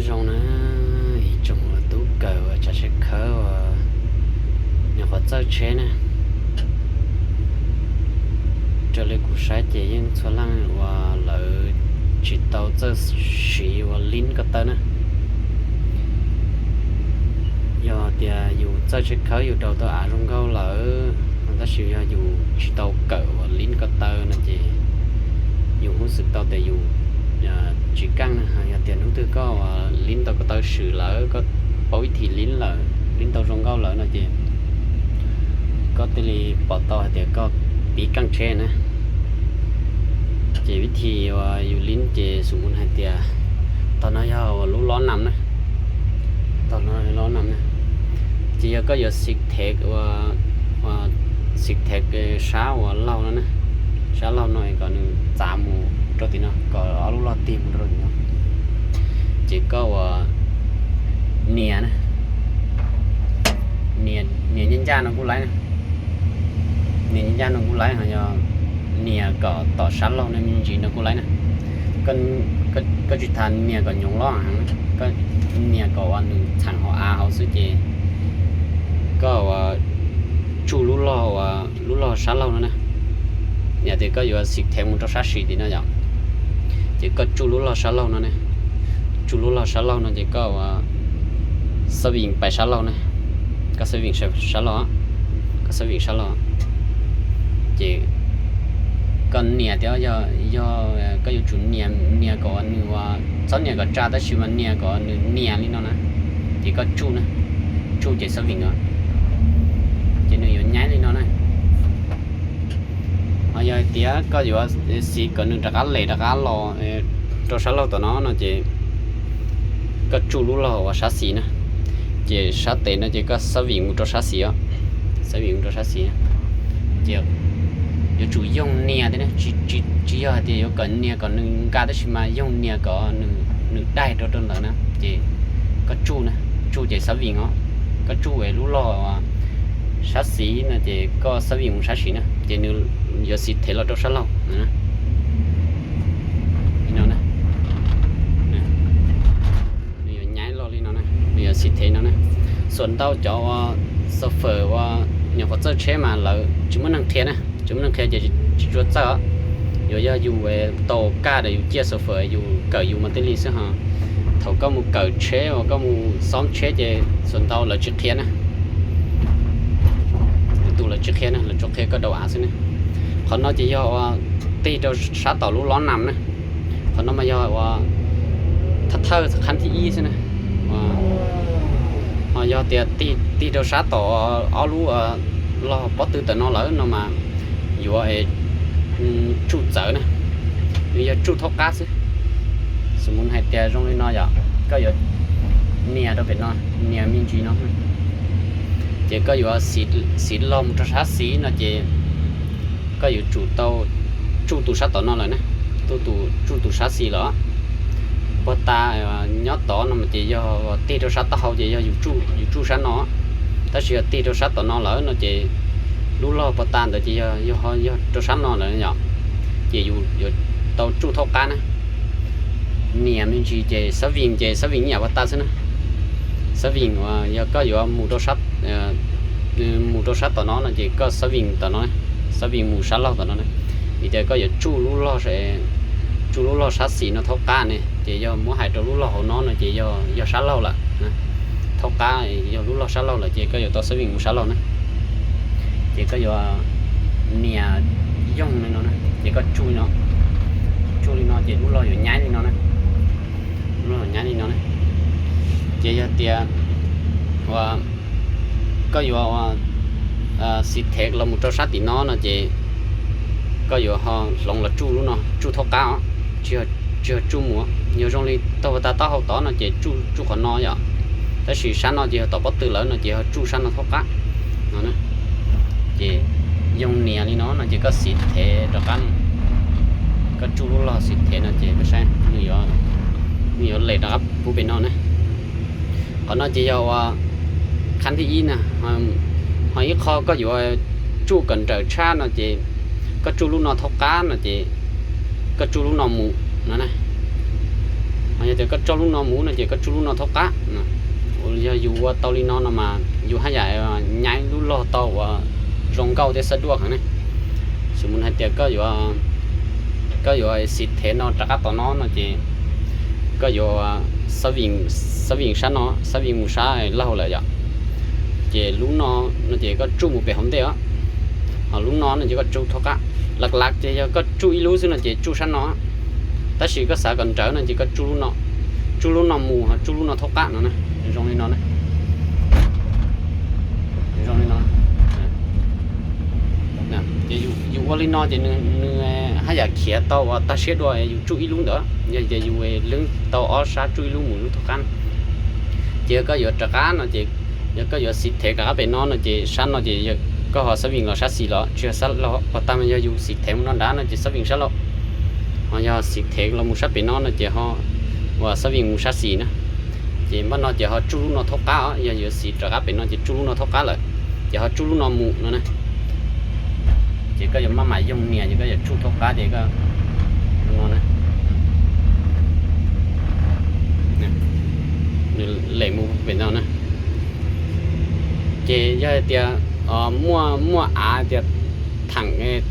Zoo na, ib tsoom tub kawm uas tsav tsheb khawb uas nyuam qhuav txawj tsheb na, raws li kuv saib ces yeej txhua leej uas lawv tsis tau txawj siv uas lib ko taw na. Yog tias yus txawj tsheb khawb yus daus tau av zoo nkauj lawm, tab sis yog yus tsis tau kawm uas lib ko taw no ces yus hnov xwm tau tias yus tsis keej na. Yog tias hnub twg koj uas lib tau ko taw swm lawm, koj paub ib thim lib lawm, lib tau zoo nkauj lawm no ces koj thiaj li pom tau hais tias koj pib keej tsheb na. Ces vib thim uas yus lib ces xum mus hais tias, tog no yog uas lub lob nam na, tog no lob nam na. Ces yog koj yuav xim thev ua, xim thev sab uas laug no na, sab laug no kom nws txav mus rau tim no, kom ob lub log tig mus rau tim no. Ces koj uas nias na, nias ncaj ncaj no kuj laib na, nias ncaj ncaj no kuj laib, ho yog nias kom tom sab laug no me ntsis no kuj laib na. Koj tsis tas nias kom nyoos loj heev, koj nias kom uas nws txheem hauv av hauv xwb ces koj uas tsuj lub log uas lub log sab laug no na. Yog tias koj yuav xim thev mus rau sab xis tim no yom, ces koj tsuj lub log sab laug no ne, tsuj lub log sab laug no ces koj uas xab vim pais sab laug na, koj xab vim sab laug, koj xab vim sab laug. Ces koj nias thiab, yog, yog koj yuav tsum nias, nias kom nws uas txhob nias kom tsa tab sis mas nias kom nws nias li no na. Ces koj tsuj na, tsuj ces xab vim os, ces nws yuav nyaib li no na. Ho yog hais tias koj yuav xis kom nws rov qab les rov qab los rau sab laug tom no no ces koj tsuj lub log uas sab xis na, ces sab tes no ces koj xab vim mus rau sab xis os, xab vim mus rau sab xis. Ces yuav tsum yoog nias thiab, tsis yog hais tias yuav kom nias kom nws nka tab sis mas yoog nias kom nws daig rau rau ntawd na. Ces koj tsuj na, tsuj ces xab vim os, koj tsuj es lub log sab xis no ces koj xab vim mus sab xis na ces nws yuav xis thev los rau sab laug. Nws yuav nyaib los li no, nws yuav xis thev no na. Xuas ntau cov uas xo fawm uas nyuam qhuav txawj tsheb mas lawv tsis muaj neeg qhia na, tsis muaj neeg qhia ces tsis tshua txawj os. Yuav yog yus tau kaj rau yus ciaj xo fawm yus kawm yus mas thiaj li xwb ho. Thaum koj mus kawm tsheb uas koj mus xob tsheb ces xuas ntau lawv tsis qhia na, tus lawv tsis qhia na, lawv tsuas qhia koj daus av xwb na. Qhov no ces yog uas tig rau sab tom lub lob nam na, qhov no mas yog uas thawj thawj qhab thib ib xwb na. Ho yog tias tig rau sab tom ob lub log pob tw tawm no lawm no mas yuav tsuj txawv na, nws yog tsuj thaub qab xwb. Xum mus hais tias zoo li no yom, koj yuav nias rau pem no, nias me ntsis no, ces koj yuav xis log mus rau sab xis no ces koj yuav tsum tau tsuj tus sab tom no lawm na, tsuj tus sab xis lawm. Puag ta nyob tod no ces yog tig rau sab taub hau ces yog yus tsuj sab no, tab sis yog tig rau sab tom no lawm no ces lub log puag ta ntawd ces yog, yog rau sab no lawm yom, ces yus yuav tau tsuj thaub qab na. Nias me ntsis ces xab vim ces xab vim ib yam puag ta xwb na. Xab vim uas yog koj yuav mus rau sab, mus rau sab tom no no ces koj xab vim tom no, xab vim mus sab laug tom no na. Vim tias koj yuav tsuj lub log, tsuj lub log sab xis no thaub qab ne, ces yog muab hais rau lub log hauv no no ces yog, yog sab laug lawm. Thaub qab yog lub log sab laug lawm ces koj yuav tau xab vim mus sab laug na. Ces koj yuav nias yoog li no na, ces koj tsuj li no, tsuj li no ces lub log yuav nyaib li no na, lub log nyaib li no na. Ces yog tias uas koj yuav xis thev los mus rau sab tim no no ces koj yuav ho hloov los tsuj lub no, tsuj thaub qab os, tsis yog tsuj mus. Yog zoo li taug puag ta taub hau tod no ces tsuj qhov no yom, tab sis sab no ces yog tom pob tw lawm no ces yog tsuj sab no thaub qab no. Ces yoog nias li no no ces koj xis thev rov qab, koj tsuj lub log xis thev no ces koj saib nws yuav les rov qab pub pem no na. Qhov no ces yog uas qhab thib ib na. Ho ib qho koj yuav tsuj kom nrawm tshaj no ces koj tsuj lub no thaub qab no ces koj tsuj lub no mus no na. Yog tias koj tso lub no mus no ces koj tsuj lub no thaub qab. Yog yus ua tau li no no mas yus haj yam nyaib lub log tau uas zoo nkauj thiab xab duaj heev ne. Xws mus hais tias koj yuav xis thev no rov qab tom no no ces koj yuav xab vim sab no, xab vim mus sab laug lawm yom. Ces lub no no ces koj tsuj mus pem hauv ntej os. Ho lub no no ces koj tsuj thaub qab. Lav lav ces yog koj tsuj ib lub xwb no ces tsuj sab no. Tab sis koj xav kom nrawv no ces koj tsuj lub no mus ho tsuj lub no thaub qab no na. Zoo li no na. Zoo li no. Ces yus ua li no ces nws haj yam khiav tau uas tag siab dua yus tsuj ib lub ntawd. Yog tias yus leeb tau ob sab tsuj ib lub mus lub thaub qab. Ces yog koj yuav rov qab no ces yog koj yuav xis thev rov qab pem no no ces sab no ces koj ho xab vim los sab xis los tsis yog sab laug. Pos tag mas yog yus xis thev mus no nrad no ces xab vim sab laug. Ho yog xis thev los mus sab pem no no ces ho uas xab vim mus sab xis na. Ces npaj no ces ho tsuj lub no thaub qab os, yog yuav xis rov qab pem no ces tsuj lub no thaub qab lawm. Ces ho tsuj lub no mus no na. Ces koj yuav maj mam yoog nias ces koj yuav tsuj thaub qab ces koj no na. Nws lem mus pem no na. Ces yog hais tias muaj muaj av tias theem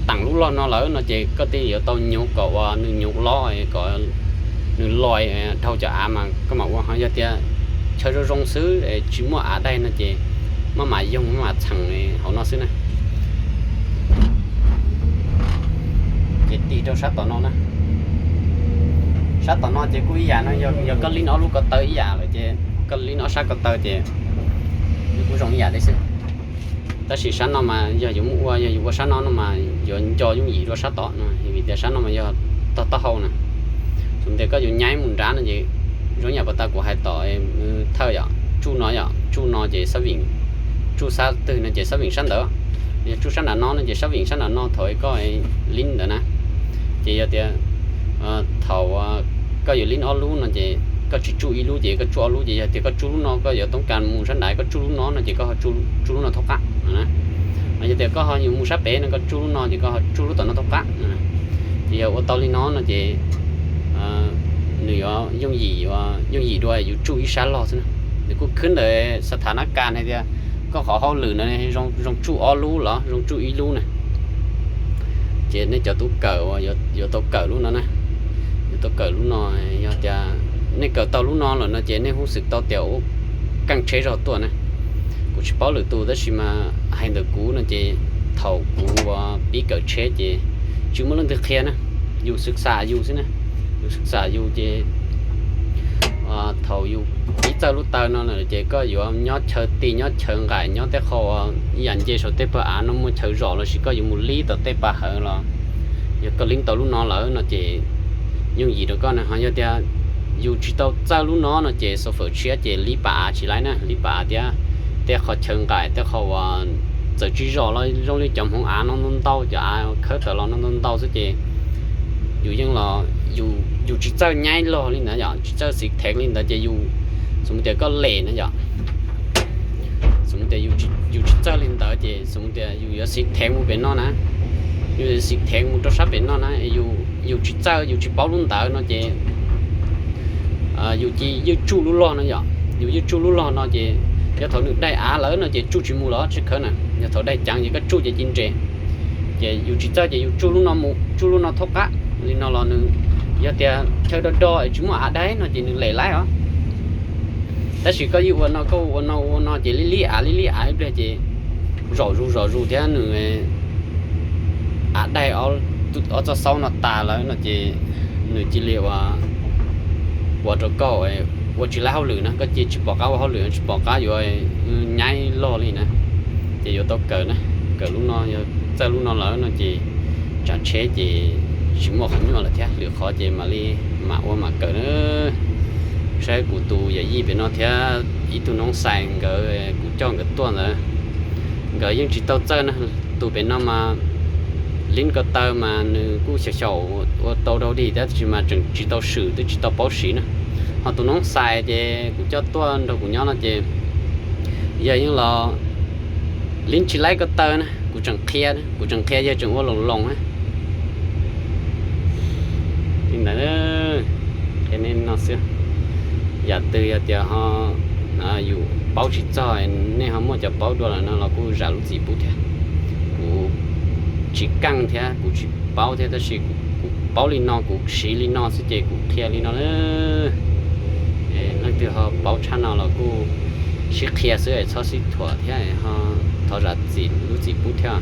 teem lub log no lawm no ces koj thiaj yuav tau nyuv kom uas nws nyuv lob kom nws loj dhau cov av mas koj mam ua. Ho yog tias chaw zoo zoo xwb tsis muaj av daig no ces maj mam yoog maj mam txheem hauv no xwb na. Ces tig rau sab tom no na. Sab tom no ces kuj ib yam no, yog koj lib ob lub ko taw ib yam lawm ces koj lib ob sab ko taw ces nws kuj zoo ib yam li xwb. Tab sis sab no mas yog yuav muab ua, yog yuav ua sab no no mas yuav nco yooj yim dua sab tod no, vim tias sab no mas yog tog taub hau na. Xws tias koj yuav nyaib mus nrad no ces zoo yam pas tas kuv hais tom thawj yom, tsuj no yom, tsuj no ces xab vim, tsuj sab twg no ces xab vim sab ntawd. Yog tsuj sab nram no no ces xab vim sab nram no thaum koj lib ntawd na. Ces yog tias thaum koj yuav lib ob lub no ces koj tsis tsuj ib lub ces koj tsuj ob lub, ces yog tias koj tsuj lub no koj yuav toob kas mus sab nrad koj tsuj lub no no ces koj ho tsuj lub no thaub qab. Yog tias koj ho yuav mus sab pem no koj tsuj lub no ces koj ho tsuj lub tom no thaub qab. Ces yog ua tau li no no ces nws yuav yooj yim, yooj yim dua yus tsuj ib sab log xwb na. Nws kuj khwb ntawm xas tha nab kas hais tias koj qhov hauj lwm no zoo tsuj ob lub los zoo tsuj ib lub na. Ces nej cov tub kawm uas yuav tau kawm lub no na, yuav tau kawm lub no, yog tias nej kawm tau lub no lawm no ces nej hub xwm tau tias ua keej tsheb zog tuaj na. Kuv tsis paub lwm tus tab sis mas hais ntawm kuv no ces thaum kuv uas pib kawm tsheb ces tsis muaj leej twg qhia na, yus xwm xam yus xwb na, yus xwm xam yus ces thaum yus pib txawj lub taw no lawm ces koj yuav nyob chaw ti nyob chaw nqaim nyob tej qho uas ib yam nce saum tej pawg av no muaj chaw zom lossis koj yuav mus lib tom tej pas hawv los yog koj lib tau lub no lawm no ces yooj yim rau koj na. Ho yog tias yus tsis tau txawj lub no no ces xav fawm tshiab ces lib pas av tsis laib na, lib pas av thiab tej qhov chaw nqaim tej qho uas txawm tsis zom los zoo li cov hmoov av no ntau ntau, cov av khawb tawm los no ntau ntau xwb ces yus yeej los yus tsis txawj nyaib log li ntawd yom, tsis txawj xis thev li ntawd ces yus, xws tias koj lem na yom, xws tias yus tsis txawj li ntawd ces xws tias yus yuav xis thev mus pem no na, yus xis thev mus rau sab pem no na, yus tsis txawj yus tsis paub lub ntawd no ces yus cia li yeej tsuj lub log no yom, yus yeej tsuj lub log no ces yog thaum nws daig av lawm no ces tsuj tsis mus los tsis khawb na, yog thaum daig ceev ces koj tsuj ces cia li nres. Ces yus tsis txawj ces yus tsuj lub no mus tsuj lub no thaub qab li no los nws, yog tias chaw do do es tsis muaj av daig no ces nws lem laib os. Tab sis koj yeej ua no koj ua no ua no ces lib lib av lib lib av ib pliag ces zom zus zom zus thiab nws av daig ob txoj xaub no tas lawm no ces nws cia li ua rau koj ua tsis laib hauj lwm na, koj cia tsis pom qab ua hauj lwm tsis pom qab yuav nyaib log li na. Ces yuav tau kawm na, kawm lub no, yog txawj lub no lawm no ces tsav tsheb ces tsis muaj qhov nyuaj lawm thiab, lwm qhov ces mam li mam ua mam kawm na. Saib kuv tus yawm yij pem no thiab ib tug noob xais nkawd kuv coj nkawd tuaj ntawd, nkawd yeej tsis tau txawj na. Tus pem no mas lib ko taw mas nws kuj xyaum xyaum ua tau dau dig thiab tab sis mas tseem tsis tau swm twb tsis tau paub siv na. Ho tus noob xais ces kuv coj tuaj nrog kuv nyob no ces yog yeej los lib tsis laib ko taw na, kuv tseem qhia, kuv tseem qhia yog tseem ua loos loos na. Li ntawd, qhia nej no xwb. Yam twg yog tias ho yus paub tsis txog, nej ho muaj cov paub dua lawm no los kuj zam lub txim pub thiab. Kuv tsis keej thiab kuv tsis paub thiab, tab sis kuv paub li no, kuv siv li no xwb ces kuv qhia li no lawm. Leej twg ho paub tshaj no los kuj sib qhia xwb, txhob sib thuam thiab, thov zam txim lub txim pub thiab.